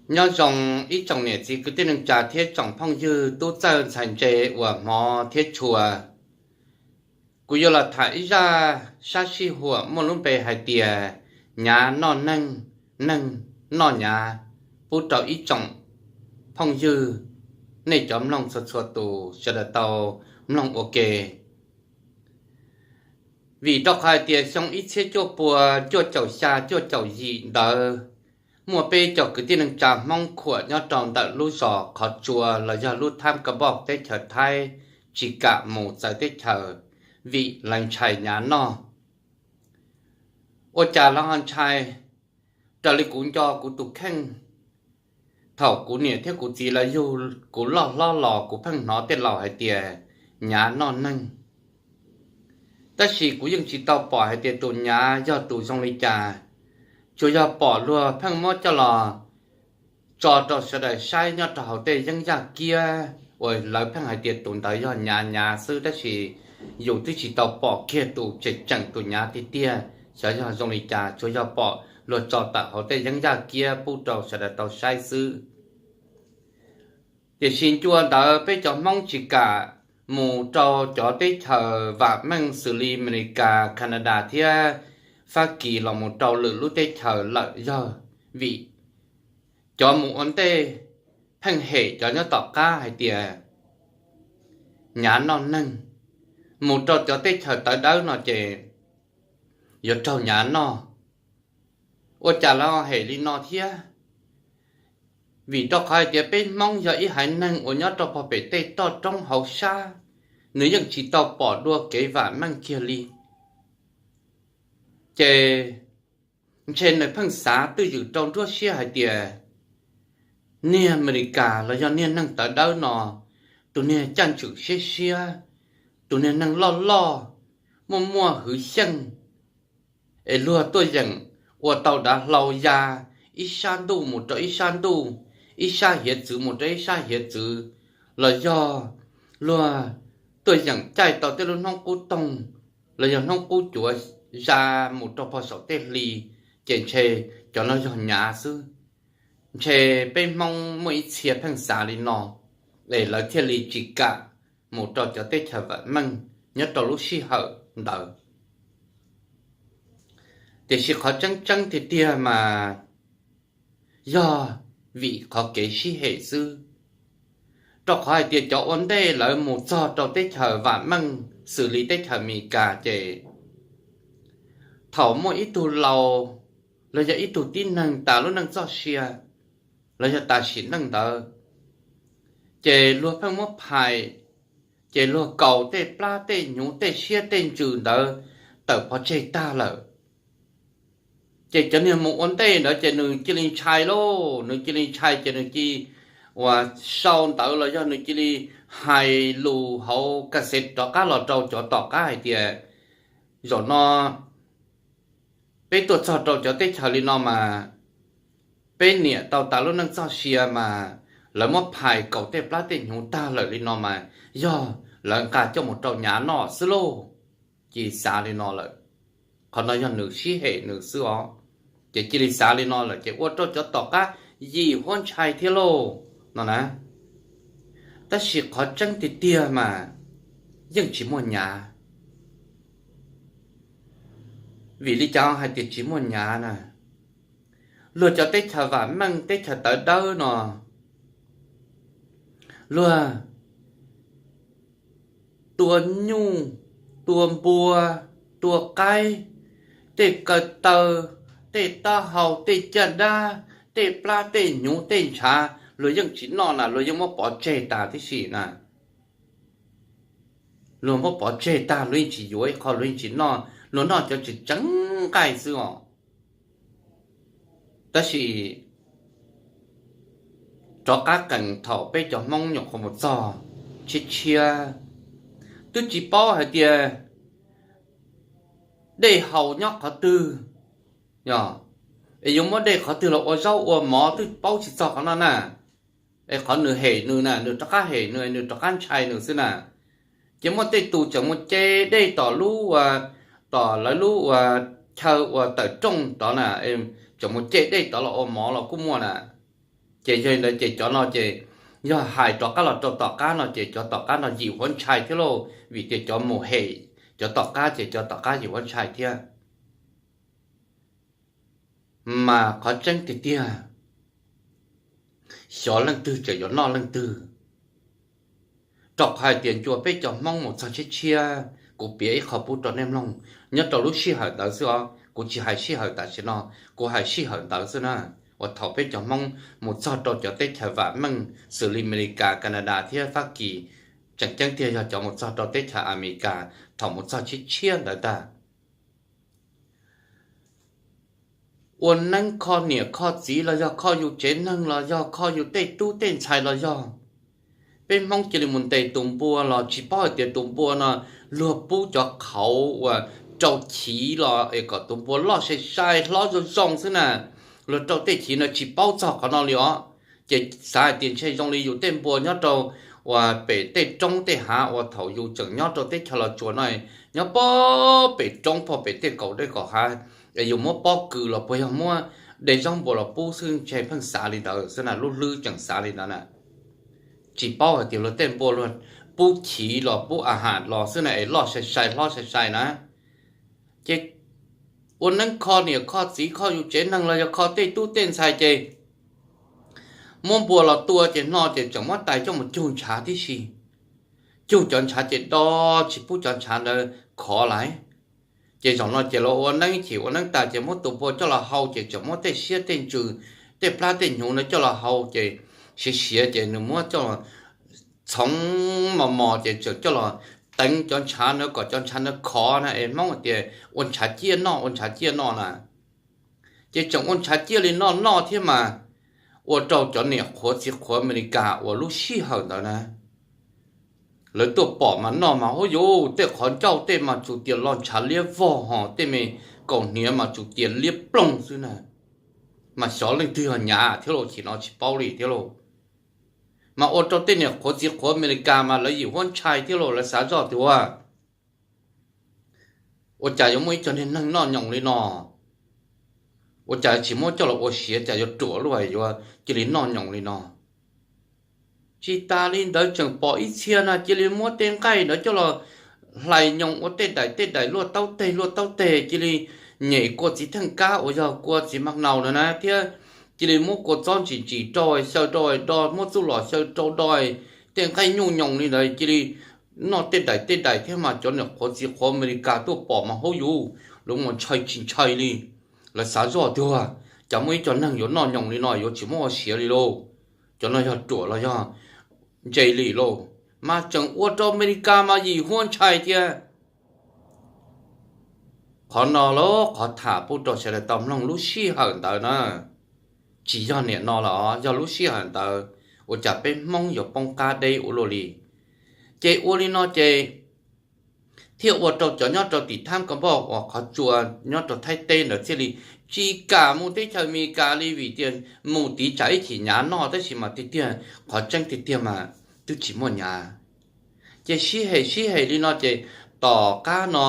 Nyob zoo ib tsoom niam txiv kwv tij neej tsa thiab tsoom phooj ywg tub txawj ntxhais ntse uas hmov thiab tshua. Kuv yuav los tham ib zaj sab sij huam muaj lub npe hais tias nyav noj neeg, neeg noj nyav, pub rau ib tsoom phooj ywg, nej cov mloog txhua txhua tus sawv daws tau mloog ua ke. Vim rau qhov hais tias xyoo ib txhiab cuaj pua cuaj caum xya cuaj caum yim ntawd, muaj peb cov kwv tij neej tsa Hmoob khuam nyob rau ntawm lub zos Qhov Tsua los yog lub thab ka npauj teb chaws Thaib tsis kam mus txawv teb chaws vim lawv ntshai nyav noj. Ua cas lawv ho ntshai? Raws li kuv nco kuv tus kheej, thaum kuv niam thiab kuv txiv lawv yug kuv loj hlob los kuv pheej hnov tej laus hais tias nyav noj neeg. Tab sis kuv yeej tsis tau pom hais tias tus nyav yog tus zoo li cas, tsuas yog pom luag pheej muab coj los tso rau sawv daws saib nyob rau hauv tej yeeb yaj kiab uas lawv pheej hais tias tus ntawd yog nyav nyav xwb, tab sis yus twb tsis tau pom kiag tus tseem tseem tus nyav tiag tiag xyov yog zoo li cas, tsuas yog pom luag tso tawm hauv tej yeeb yaj kiab pub rau sawv daws tau saib xwb. Tiam sis ncua ntawd peb cov Hmoob tsis kam mus rau cov teb chaws vam meej xws li Amelikas, Kanadas thiab Fab Kis los mus rau lwm lub teb chaws lawm yog vim cov mus ua ntej pheej hem cov nyob tom qab hais tias nyav noj neeg, mus rau cov teb chaws tawv dawb no ces yuav raug nyav noj. Ua cas lawv hem li no thiab? Vim rau qhov hais tias peb Hmoob yog ib haiv neeg uas nyob rau pem tej toj roob hauv sab, nws yeej tsis tau pom dua kev vam meej kiag li. Ces ntshe nws pheej xav twj ywm rau nruab siab hais tias niag Amelikas los yog niag neeg tawv dawb no, tus niag caj ntswm siab siab, tus niag neeg loj loj, muaj muaj hwv xyeej, es luag tuaj yeem ua tau dav hlau ya ib sab ntuj mus rau ib sab ntuj, ib sab hiav txwv mus rau ib sab hiav txwv, los yog luag tuaj yeem caij tau tej lub hnub qub toog los yog hnub qub cuav ya mus rau pem saum tej hli, ces ntshe cov no yog nyav xwb. Ntshe peb Hmoob muaj ib txhia pheej xav li no, es lawv thiaj li tsis kam mus rau cov teb chaws vam meej nyob rau lub sij hawm ntawd. Tiam sis qhov tseeb tseeb tiag tiag mas yog vim qhov kev sib hem xwb. Rau qhov hais tias cov ua ntej lawv mus txog rau teb chaws vam meej xws li teb chaws Amelikas ces thaum muaj ib tug laus los yog ib tug tib neeg tas lub neej txoj sia los yog tas sim neej ntawd, ces luag pheej muab phais, ces luag kaus tej plab tej hnyuv tej siab tej ntsws ntawd tawm pov tseg tag lawm. Ces cov niag mus ua ntej ntawd ces nws cia li ntshai lauj, nws cia li ntshai ces nws cia li uas sau ntawv los yog nws cia li hais lus hauv kas xev rov qab los rau cov tom qab hais tias zaum no peb tuaj txog rau cov teb chaws li no mas peb niam tau tas lub neej txoj sia mas lawv muab phais kaus tej plab tej hnyuv tag lawm li no mas yog lawv nqa coj mus rau nyav noj xwb lauj. Cia li xav li no lawm. Qhov no yog nws sib hem nws xwb os. Ces cia li xav li no lawm ces ua rau cov tom qab yim huab ntshai thiab lauj no na. Tab sis qhov tseeb tiag tiag mas yeej tsis muaj nyav. Vim li cas hais tias tsis muaj nyav na? Luag cov teb chaws vam meej teb chaws tawv dawb no, luag tua nyuj, tua npua, tua qaib, tej kaw taw, tej taub hau, tej caj dab, tej plab tej hnyuv tej ntshav luag yeej tsis noj na, luag yeej muab pov tseg tas tib si na. Luag muab pov tseg tag luag yeej tsis yuav ib qho, luag yeej tsis noj, luag noj cov tseem tseem nqaij xwb os. Tab sis rov qab qees thaum peb cov Hmoob nyuam qhuav mus txog tshiab tshiab, twb tsis paub hais tias dej haus nyob qhov twg, es yuav muab dej qhov twg los ua zaub ua mov twb paub tsis txog qhov no na. Es qhov nws hem nws na, nws rov qab hem nws, nws rov qab ntshai nws xwb na. Ces muaj tej tus tseem mus ce dej tom lub, tom lawv lub ua chaw ua tawm rooj tod na, tseem mus ce dej tod los ua mov los kuj muaj na. Ces yog li ntawd ces cov no ces yog hais rov qab los rau tom qab no ces cov tom qab no yim huab ntshai thiab lauj, vim tias cov mus hem cov tom qab ces cov tom qab yim huab ntshai thiab. Mas qhov tseeb tiag tiag, xyov leej twg tseem yuav noj leej twg. Rau qhov hais tias ncua peb cov Hmoob mus txog tshiab tshiab, kuv piav ib qho pub rau nej mloog, nyob rau lub sij hawm ntawd xwb os, kuv tsis hais sij hawm tam sim no, kuv hais sij hawm ntawd xwb na, uas thaum peb cov Hmoob mus txog rau cov teb chaws vam meej xws li Amelikas, Kanadas thiab Fab Kis, tseem ceeb tiag yog cov mus txog rau teb chaws Amelikas thaum mus txog tshiab tshiab ntawd ntag. Ua neeb kho niam kho txiv los yog kho yus tsev neeg los yog kho yus tej tub tej ntxhais los yog, peb Hmoob cia li mus ntes tus npua los tsis paub hais tias tus npua no luag pub cov qhauv uas rau chiv los es kom tus npua loj sai sai hlob zoo zoo xwb na. Luag rau tej chiv no tsis paub txog qhov no li os. Ces xav hais tias ntshe zoo li yus tej npua nyob rau uas pem tej roob tej hav uas thaum yus tseem nyob rau teb chaws Los Tsuas no, nyob pem roob pem tej kaum dej kaum hav, yus muab pob kws los puas yog muab de zaub npua los pub xwb, ntshe pheej xav li ntawd xwb na, lub hlwb tseem xav li ntawd na. Tsis paub hais tias luag tej npua luag pub chiv los pub a has los xwb na es loj sai sai hlob sai sai na. Ces ua neeb kho niam kho txiv kho yus tsev neeg los yog kho tej tub tej ntxhais ces muab npua los tua ces no ces tseem muab tais coj mus cug ntshav tib si. Cug cov ntshav ces do tsis pub cov ntshav ntawd khov lawm. Ces zaum no ces los ua neeb, ces ua neeb tas ces muab tus npua coj los hau ces tseem muab tej siab tej ntsws, tej plab tej hnyuv no coj los hau ces siav siav ces nws muab coj los txhoov mos mos ces tseem coj los teev cov ntshav ntawd kom cov ntshav ntawd khov na es Hmoob hais tias ua ntshav ciaj noj, ua ntshav ciaj noj na. Ces tseem ua ntshav ciaj li noj noj thiab mas ua rau cov niam qhuav txiv qhuav Amelikas uas lub sij hawm ntawd na lawv tuaj pom mas noj mas huj yus, tej qhov ncauj tej mas tsuas tias lo ntshav liab vog hos tej me kaus hniav mas tsuas tias liab ploog xwb na. Mas xyov leej twg yog nyav thiab los chim no tsis paub li thiab lauj. Mas ua rau tej niam qhuav txiv qhuav Amelikas mas lawv yim huab ntshai thiab lauj, lawv xav zoj tias ua, ua cas yuav muaj ib co niag neeg noj nyoos li no, ua cas tsis muab coj los ua siav, cas yuav ruam luaj yuav cia li noj nyoos li no. Tsis tas li ntawd tseem pom ib txhia na cia li muab tej nqaij ntawd coj los hlais nyoos ua tej daim tej daim luaj taub teg luaj taub teg, cia li nyem kua txiv theej kab uas yog kua txiv maj naus ntawd na thiab cia li muab kua txob ntsim ntsim rau xyaw rau do, muab txuj lom xyaw rau do, tej nqaij nyuj nyoos li ntawd cia li noj tej daim tej daim thiab mas cov niam qhuav txiv qhuav Amelikas tuaj pom mas huj yus, lawv mas ntshai tsis ntshai li. Lawv xav zoj tiag, cas muaj ib co neeg yuav noj nyoos li no yuav tsis muab ua siav li lauj, cov no yog ruam los yog ntse li lauj, mas tseem ua rau Amelikas mas yim huab ntshai thiab. Qhov no los qhov tham pub rau sawv daws tau mloog lub sij hawm ntawd na, tsis yog niam no los yog lub sij hawm ntawd, ua cas peb Hmoob yuav poob qab deb ua luaj li. Ces ua li no ces thiaj ua rau cov nyob rau tim Thab Ka Npauj uas qhov tsua nyob rau Thaib teb ntawd thiaj li tsis kam mus teb chaws Amelikas li vim tias mus tid tsam ib chim nyav noj, tab sis mas tiag tiag qhov tseeb tiag tiag mas twb tsis muaj nyav. Ces sib hem sib hem li no ces tom qab no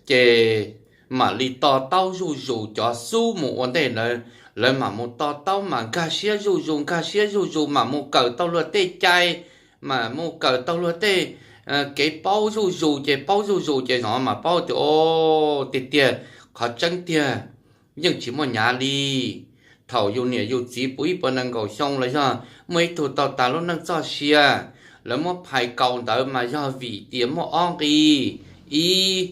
ces mam li to taub zuj zus, cov xub mus ua ntej ntawd lawv mam mus to taub mas nkag siab zuj zus nkag siab zuj zus, mam mus kawm tau luag tej cai, mam mus kawm tau luag tej kev paub zuj zus, ces paub zuj zus ces no mas paub tias o, tiag tiag qhov tseeb tiag yeej tsis muaj nyav li. Thaum yus niam yus txiv puv ib puas nees nkaum xyoo los yog muaj ib tug tau tas lub neej txoj sia, lawv muab phais kaus ntawd mas yog vim tias muaj ob nqi. Ib,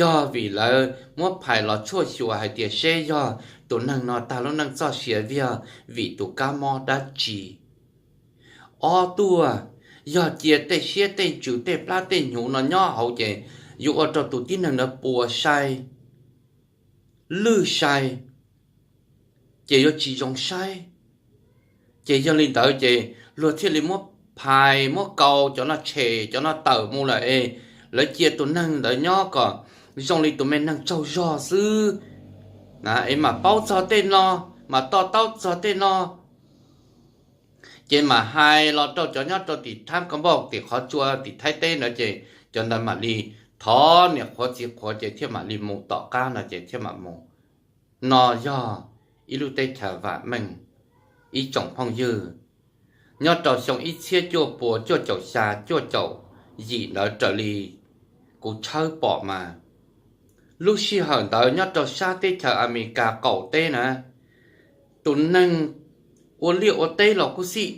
yog vim lawv muab phais los tshuaj xyuas hais tias seb yog tus neeg no tag lub neej txoj sia vim tus kab mob dab tsi. Ob tuaj, yog cia tej siab tej ntsws tej plab tej hnyuv no nyob hauv ces yuav ua rau tus tib neeg ntawd puas sai, lwj sai, ces yuav tsis zoo saib. Ces yog li ntawd ces luag thiaj li muab phais muab kaus cov no tshem cov no tawm mus lawm es lawv cia tus neeg ntawd nyob kom zoo li tus me neeg tsaug zog xwb. Es mam paub txog tej no, mam to taub txog tej no, ces mam hais los rau cov nyob rau tim Thab Ka Npauj tim qhov tsua tim Thaib teb ntawd ces cov ntawd mam li thov niam qhuav txiv qhuav ces thiaj mam li mus tom qab no ces thiaj mam mus. No yog ib lub teb chaws vam meej. Ib tsoom phooj ywg, nyob rau xyoo ib txhiab cuaj puas cuaj caum xya cuaj caum yim ntawd raws li kuv tshawb pom mas, lub sij hawm ntawd nyob rau sab teb chaws Amelikas qaum teb na, tus neeg ua liaj ua teb los kuj xij,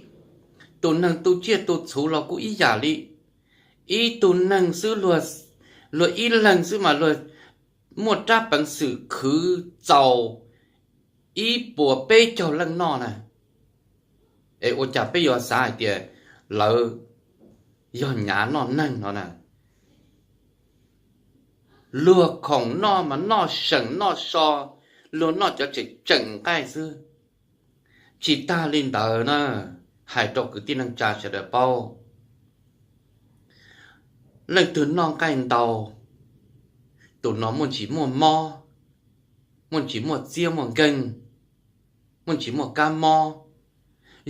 tus neeg tu tsiaj tu txhuv los kuj ib yam li. Ib tug neeg xwb, luag ib leeg xwb mas luag muaj rab peev xwm khwv txaus ib puas peb caug leej noj na. Es ua cas peb yuav xav hais tias lawv yog nyav noj neeg no na? Luag khoom noj mas noj seem noj so, luag noj cov tseem tseem nqaij xwb. Tsis tag li ntawd na, hais rau kwv tij neej tsa sawv daws paub, leej twg noj nqaij ntau, tus no muaj ntsis muaj mob, muaj ntsis muaj txiab muaj nkeeg, muaj ntsis muaj kab mob.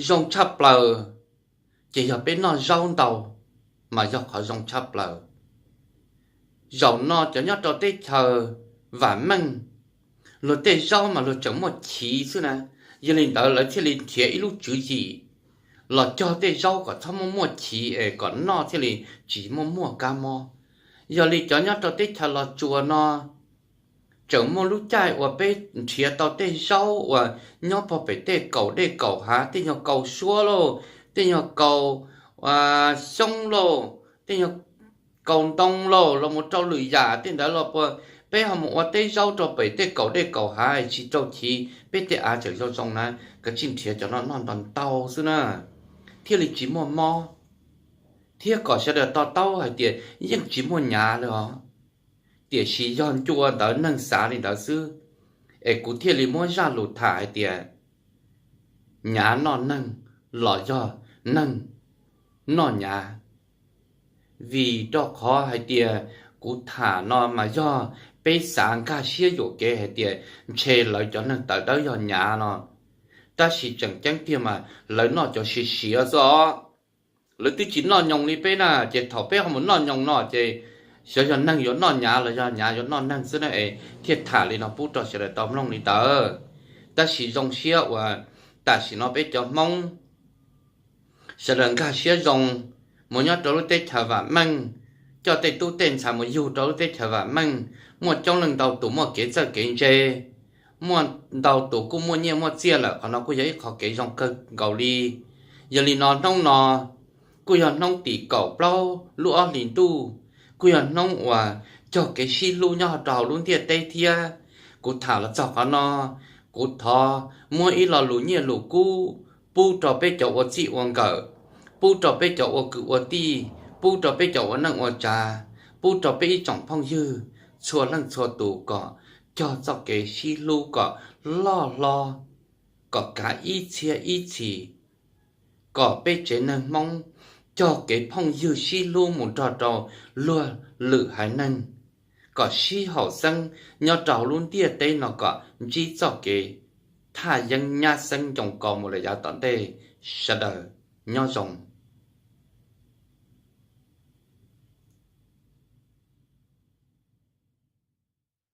Zoo tshaj plaws ces yog peb noj zaub ntau, mas yog qhov zoo tshaj plaws. Zaum no cov nyob rau teb chaws vam meej, luag tej zaub mas luag tseem muaj chiv xwb na. Yog li ntawd lawv thiaj li nrhiav ib lub tswv yim los cog tej zaub kom txhob muaj muaj chiv es kom noj thiaj li tsis muaj muaj kab mob. Yog li cov nyob rau teb chaws Los Tsuas no tseem muaj lub caij uas peb nrhiav tau tej zaub uas nyob pog pem tej kaum dej kaum hav, tej nyuag kaus suab lauj, tej nyuag kaus xyoob lauj, tej nyuag kaus ntoo lauj, los mus rau lwm yam tej ntawd los puas peb ho mus ua teb zaub rau pem tej kaum dej kaum hav tsis rau chiv, peb tej av tseem zoo zoo na, kav tsij nrhiav cov no noj ntau ntau xwb na, thiaj li tsis muaj mob, thiab kom sawv daws to taub hais tias yeej tsis muaj nyav li os. Tiam sis yog ncua ntawd neeg xav li ntawd xwb, es kuv thiaj li muab zaj lus tham hais tias nyav noj neeg los yog neeg noj nyav. Vim rau qhov hais tias kuv tham no mas yog peb xav nkag siab yuam kev hais tias ntshe lawv cov neeg tawv dawb yog nyav no, tab sis tseem ceeb tiag mas lawv noj cov siav siav xwb os. Lawv twb tsis noj nyoos li peb na, ces thaum peb ho mus noj nyoos no ces xyov yog neeg yuav noj nyav los yog nyav yuav noj neeg xwb na es thiaj tham li no pub rau sawv daws tau mloog li ntawd. Tab sis zoo siab uas tam sim no peb cov Hmoob sawv daws nkag siab zoo, mus nyob rau lub teb chaws vam meej, coj tej tub tej ntxhais mus yug rau lub teb chaws vam meej, muaj coob leej ntau tus muaj kev txawj kev ntse, muaj ntau tus kuj muaj nyiaj muaj txiaj lawm, qhov no kuj yog ib qho kev zoo kawg nkaus li. Yog li no hnub no kuj yog hnub tim kaum plaub lub ob hlis ntuj, kuj yog hnub uas cog kev sib hlub nyob rau hauv lub ntiaj teb thiab. Kuv tham los txog qhov no, kuv thov muab ib lo lus nyiaj lus kub pub rau peb cov ua txij ua nkawm, pub rau peb cov ua kwv ua tij, pub rau peb cov ua neej ua tsav, pub rau peb ib tsoom phooj ywg txhua leej txhua tus kom cog txoj kev sib hlub kom loj hlob, kom kav ib txhiab ib txhis, kom peb tsev neeg Hmoob cog kev phooj ywg sib hlub mus nrog rau luag lwm haiv neeg, kom sib haum xeeb nyob rau hauv lub ntiaj teb no kom ntsib txoj kev thaj yeeb nyab xeeb ncoo kos mus lawm yav tom ntej. Sawv daws nyob zoo.